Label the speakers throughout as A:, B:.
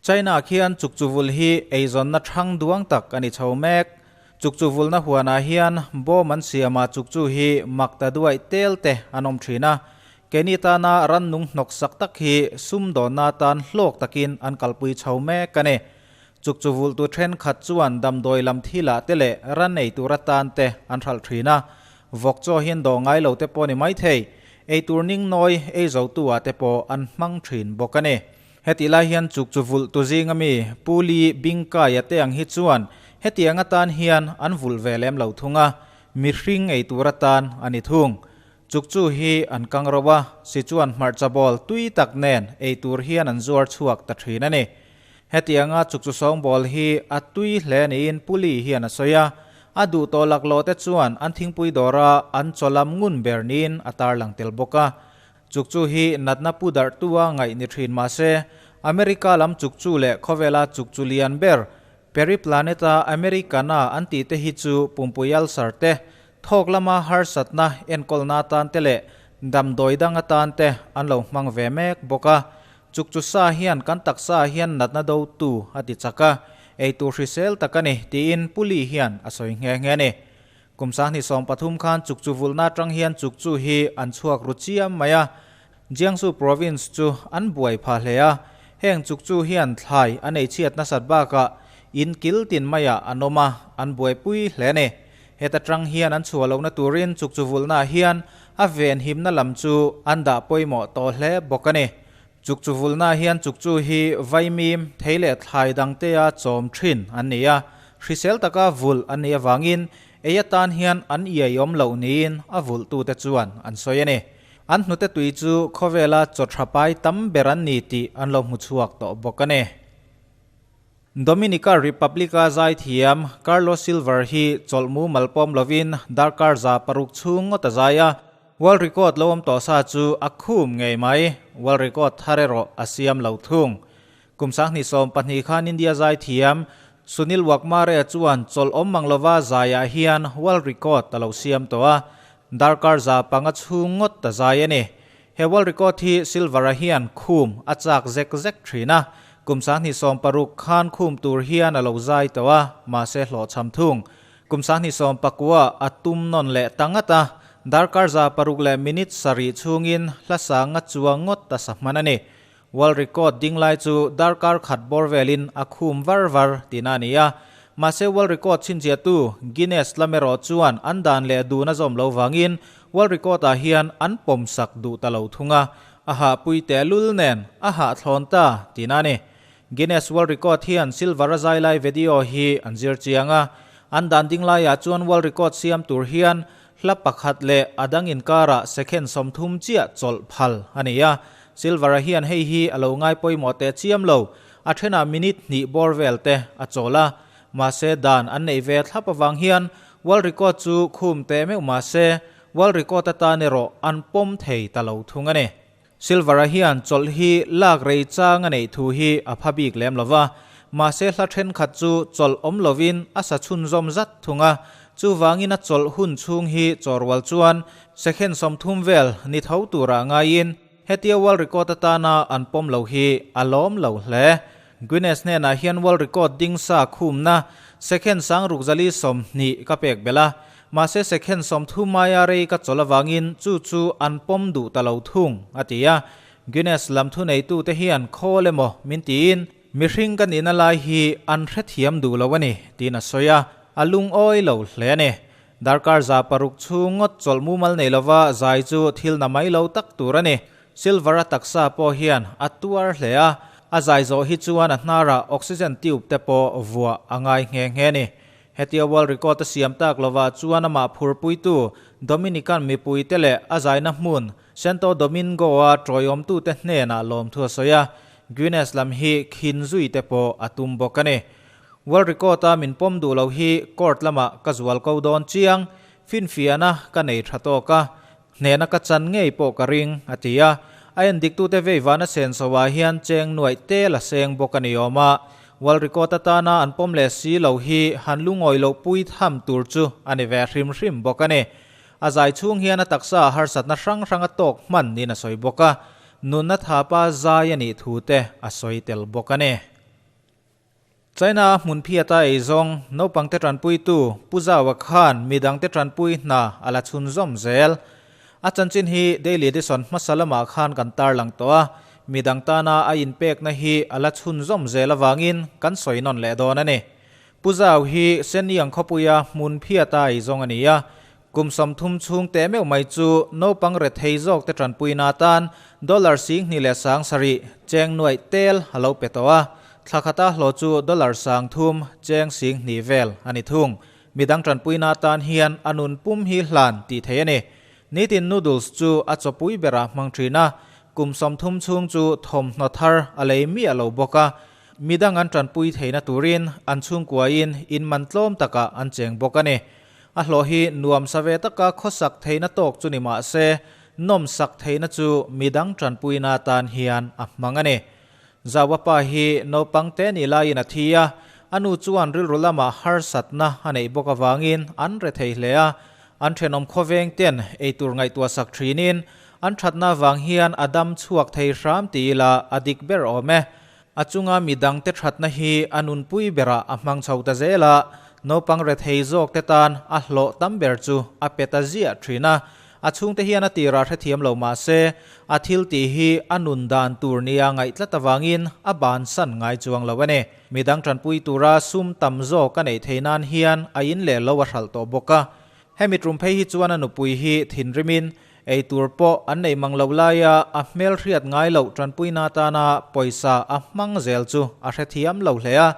A: China khian chukchu vul hi eizawnna thang duang tak a ni chho mek. Chukchu vulna huanah hian bawm an siamah chukchu hi mak ta duaih tel te an awm thin a. Keini tana rannung hnawk sak tak hi sumdawnna atan hlawk takin an kalpui chho mek a ni. Chukchu vultu thenkhat chuan damdawi lam thilah te leh ran ei tur atan te an hralh thin a. Vawk chaw hian dawh ngai lo te pawh ni maithei, eitur ning nawi ei zotu ah te pawh an hmang thin bawk a ni. Hetih lai hian chukchu vulh tu zinga mi Pu Li Bingkaia te ang hi chuan hetiang atan hian an vulh ve lem lo thung a, mihring ei tur atan a ni thung. Chukchu hi an kang ro a, Sichuan hmarcha bawl tui tak nen ei tur hian an zuar chhuak ta thin a ni. Hetianga chukchu sawngbawl hi a tui hle niin Pu Li hian a sawi a, a duh tawh laklawh te chuan an thingpui dawra an chaw lam ngun ber niin a tarlang tel bawk a. Chukchu hi natna pu darhtua ngaih ni thin mah se, America lam chukchu leh khawvela chukchu lian ber Periplaneta Americana an tih te hi chu pumpui ulcer te, thawk lama harsatna enkawlna atan te leh damdawi dang atan te an lo hmang ve mek bawk a. Chukchu sa hian kan taksa ah hian natna dotu a ti chak a, eitur hrisel tak a ni tiin Pu Li hian a sawi nghe nghe a ni. Kum 2013 khan chukchu vulhna atang hian chukchu hi an chhuak ru chiam mai a, Jiangsu Province chu an buai pha hle a, heng chukchu hian thlai an ei chhiat nasat bakah in kil tin maiah an awm a, an buaipui hle a ni. Heta tang hian an chhuah lohna turin chukchu vulhnaah hian a venhimna lam chu an dah pawimawh tawh hle bawk a ni. Chukchu vulhnaah hian chukchu hi vaimim, thei leh thlai dangtea chawm thin an ni a, hrisel taka vulh an nih avangin ei atan hian an iaiawm loh niin a vulhtute chuan an sawi a ni. An hnute tui chu khawvela chaw tha pai tam ber an ni tih an lo hmu chhuak tawh bawk a ni. Dominica Republic-a zaithiam Carlos Silver hi chawlh mumal pawm lovin darkar 600 chhung ngawt a zai a, World record lo awm tawh sa chu a khum ngei mai, world record thar erawh a siam lo thung. Kum 2012 khan India zaithiam Sunil Waghmare chuan chawlh awm mang lova zaiah hian world record a lo siam tawh a, darkar 500 chhung ngawt ta zai a ni. He world record hi Silver-a hian khum a chak zek zek thin a, kum 2016 khan khum tur hian a lo zai tawh a, mahse hlawhchham thung. Kum 2019 a tum nawn leh ta ngat a, darkar 600 leh minute 7 chhungin hla sanga chuang ngawt ta sa hman a ni. World record ding lai chu darkar khat bawr velin a khum var var tihna a ni a. Mahse world record chhinchhiahtu Guinness lam erawh chuan an dan leh dun a zawm lo vangin world record ah hian an pawmsak duh ta lo thung a, a hahpui tehlul nen a hahthlawn ta tihna a ni. Guinness World Record hian silver a zai lai video hi an zir chiang a, an dan ding laiah chuan world record siam tur hian hla pakhat leh a dang inkarah second 30 chiah chawlh phal a ni a. Silver-a hian hei hi a lo ngai pawimawh teh chiam lo, a thenah minute hnih bawr vel te a chawl a. Mahse dan an neih ve thlap avang hian world record chu khum teh meuh mahse world record atan erawh an pawm thei ta lo thung a ni. Silver-a hian chawlh hi lak rei chang a neih thu hi a pha bik lem lo va, mahse hla thenkhat chu chawlh awm lovin a sa chhunzawm zat thung a, chuvangin a chawlh hun chhung hi chawrwal chuan second 30 vel ni tho turah ngaiin hetia world record atana an pawm lo hi a lawm lo hle. Guinness hnenah hian world record ding sa khumna second 6420 ka pek belh a, mahse second 30 maia rei ka chawlh avangin chu chu an pawm duh ta lo thung, a ti a. Guinness lam thuneitute hian khawl emaw min tiin mihring ka nihna lai hi an hrethiam duh lo a ni, tiin a sawi a, a lungawi lo hle a ni. Darkar 600 chhung ngawt chawlh mumal nei lova zai chu thil na mai lo tak tur a ni. Silver-a taksa pawh hian a tuar hle a, a zai zawh hi chuan a hnarah oxygen tube te pawh vuah a ngai nghe nghe a ni. Hetia world record a siam tak lovah chuan amah phurpuitu Dominican mipuite leh a zaina hmun Santo Domingo-a tawiawmtute hnenah lawmthu a sawi a, Guinness lam hi khin zui te pawh a tum bawk a ni. World record-a min pawm duh lo hi court lamah ka zual ko dawn chiang, finfiahna ka nei tha tawk a, Hnehna ka chan ngei pawh ka ring, a ti a. A endiktute veivana senso ah hian cheng nuaih tel a seng bawk a ni awm a. World record atana an pawm leh si lo hi han lungawi loh pui tham tur chu a ni ve hrim hrim bawk a ni. A zai chhung hian a taksa ah harsatna hrang hrang a tawk hman niin a sawi bawk a. Nunna thapa zai a nih thu te a sawi tel bawk a ni. China hmun phiata ei zawng naupangte tanpuitu Pu Zaua khan midangte tanpui hna a la chhunzawm zel. A chanchin hi Daily Edition hmasa lamah khan kan tarlang tawh a, midang tana a inpekna hi a la chhunzawm zel avangin kan sawi nawn leh dawn a ni. Pu Zau hi Shenyang khawpuia hmun phiata ei zawng a ni a, Kum 30 chhung teh meuh mai chu naupang rethei zawk te tanpuina atan dollar 27,000 cheng nuaih tel a lo pe tawh a, thla khata hlawh chu dollar 3,000 cheng 2,000 vel a ni thung. Midang tanpuina atan hian a nun pum hi hlan tih thei a ni. Nitin noodles chu a chawpui berah hmang thin a, kum 30 chhung chu thawmhnaw thar a lei miah lo bawk a, midang an tanpui theihna turin an chhungkuain in man tlawm takah an cheng bawk a ni. A hlawh hi nuam sa ve taka khawsak theihna tawk chu ni mah se, nawm sak theihna chu midang tanpuina atan hian a hmang a ni. Zaua pa hi naupang te nih laiin a thi a, a nu chuan rilru lamah harsatna a neih bawk avangin an re thei hle a, an thenawm khawveng ten eitur ngaihtuah sak thinin an thatna avang hian a dam chhuak thei hram ti ila a dik ber awm e. A chunga midangte thatna hi a nunpui berah a hmang chho ta zel a, naupang rethei zawkte tan a hlawh tam ber chu a pe ta ziah thin a. A chhungte hian a tirah hrethiam lo mah se, a thil tih hi a nun dan tur nia ngaih tlat avangin a bansan ngai chuang lo a ni. Midang tanpui tura sum tam zawk a neih theih nan hian a in leh lo a hralh tawh bawk a. Hemi tum phei hi chuan a nupui hi thinrimin ei tur pawh an nei mang lo laia a hmel hriat ngai loh tanpuina atana pawisa a hmang zel chu a hrethiam lo hle a.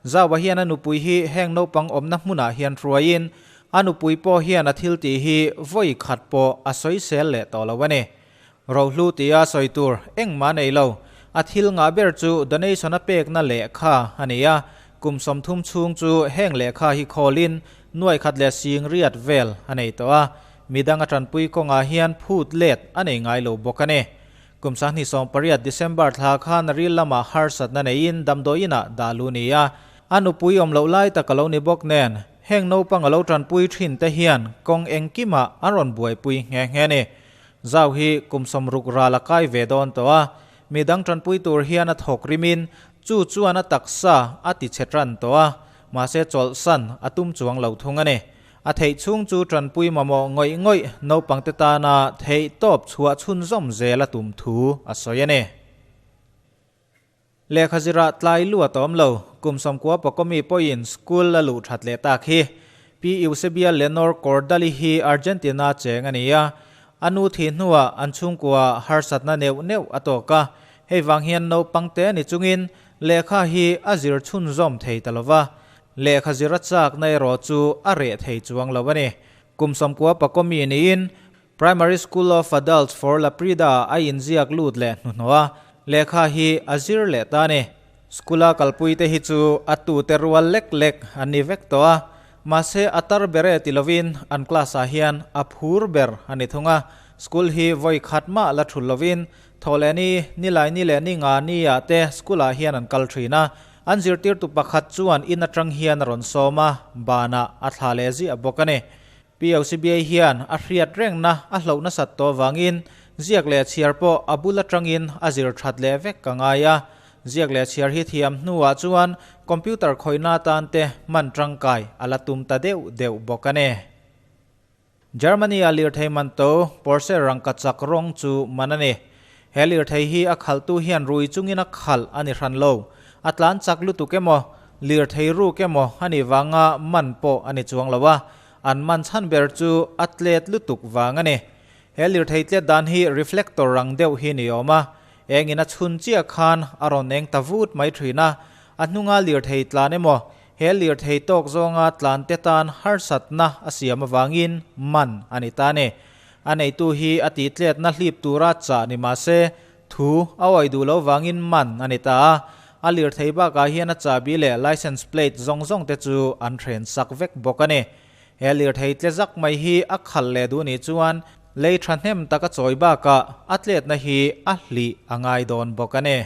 A: Zaua hian a nupui hi heng naupang awmna hmunah hian hruaiin a nupui pawh hian a thil tih hi vawi khat pawh a sawisel leh tawh lo a ni. Rohlu tia sawi tur engmah nei lo. A thil ngah ber chu donation a pekna lehkha a ni a, kum 30 chhung chu heng lehkha hi khawlin nuai khat leh sing riat vel a nei tawh a, midang a tanpui kawngah hian phut let a nei ngai lo bawk a ni. Kum 2018 December thla khan a ril lamah harsatna neiin damdawiinah dah lu ni a, a nupui awm loh lai tak a lo ni bawk nen, heng naupang a lo tanpui thin te hian kawng engkimah an rawn buaipui nghe nghe a ni. Zau hi kum 60 ral a kai ve dawn tawh a, midang tanpui tur hian a thawk rimin chu chuan a taksa a ti chhe tan tawh a, mahse chawlhsan a tum chuang lo thung a ni. A theih chhung chu tanpui mamawh ngawih ngawih naupangte tana theih tawp chhuah chhunzawm zel a tum thu a sawi a ni. Lehkha zirah tlai lu a tawm lo, kum 90 pakawmi pawhin school a luh that leh tak hi. Pi Eusebia Leonor Cordali hi Argentina cheng a ni a, a nu thih hnuah an chhungkua harsatna neuh neuh a tawk a, hei vang hian naupangte ni chungin lehkha hi a zir chhunzawm thei ta lova, lehkha zir a chakna erawh chu a reh thei chuang lo a ni. Kum 90 pakawmi niin Primary School of Adults for Laprida a inziak lut leh hnuhnawh a, lehkha hi a zir leh ta a ni. School-a kalpui te hi chu a tute rual lek lek an ni vek tawh a, mahse a tar ber e ti lovin an class-ah hian a phur ber a ni thung a. School hi vawi khat mah la thul lovin thawhleh ni, nilai ni leh ni nga ni ah te school-ah hian an kal thin a. An zirtirtu pakhat chuan in atang hian a rawn sawm a, banah a thla leh ziah bawk a ni. POCBA hian a hriat rengna a hloh nasat tawh avangin ziak leh chhiar pawh a bul atangin a zir that leh vek ka ngai a. Ziak leh chhiar hi thiam hnuah chuan computer khawihna atan te hman tangkai a la tum ta deuh deuh bawk a ni. Germany-a lirthei man to Porsche rangka chak rawng chu man a ni. He lirthei hi a khalhtu hian rui chungin a khalh a ni hran lo. A tlan chak lutuk emaw, lirthei ruk emaw a nih vanga man pawh a ni chuang lo a. An man chhan ber chu a tlet lutuk vang a ni. He lirthei tlet dan hi reflector rang deuh hi ni awm a, engin a chhun chiah khan a rawn eng ta vut mai thin a, a hnunga lirthei tlan emaw, he lirthei tawk zawnga tlan te tan harsatna a siam avangin man a ni ta a ni. A neitu hi a tih tletna hlip tura chah ni mah se, thu a awih duh lo vangin man a ni ta a, a lirthei bakah hian a chahbi leh license plate zawng zawng te chu an hren sak vek bawk a ni. He lirthei tle zak mai hi a khalh leh duh nih chuan lei thahnem tak a chawi bakah a tletna hi a hlih a ngai dawn bawk a ni.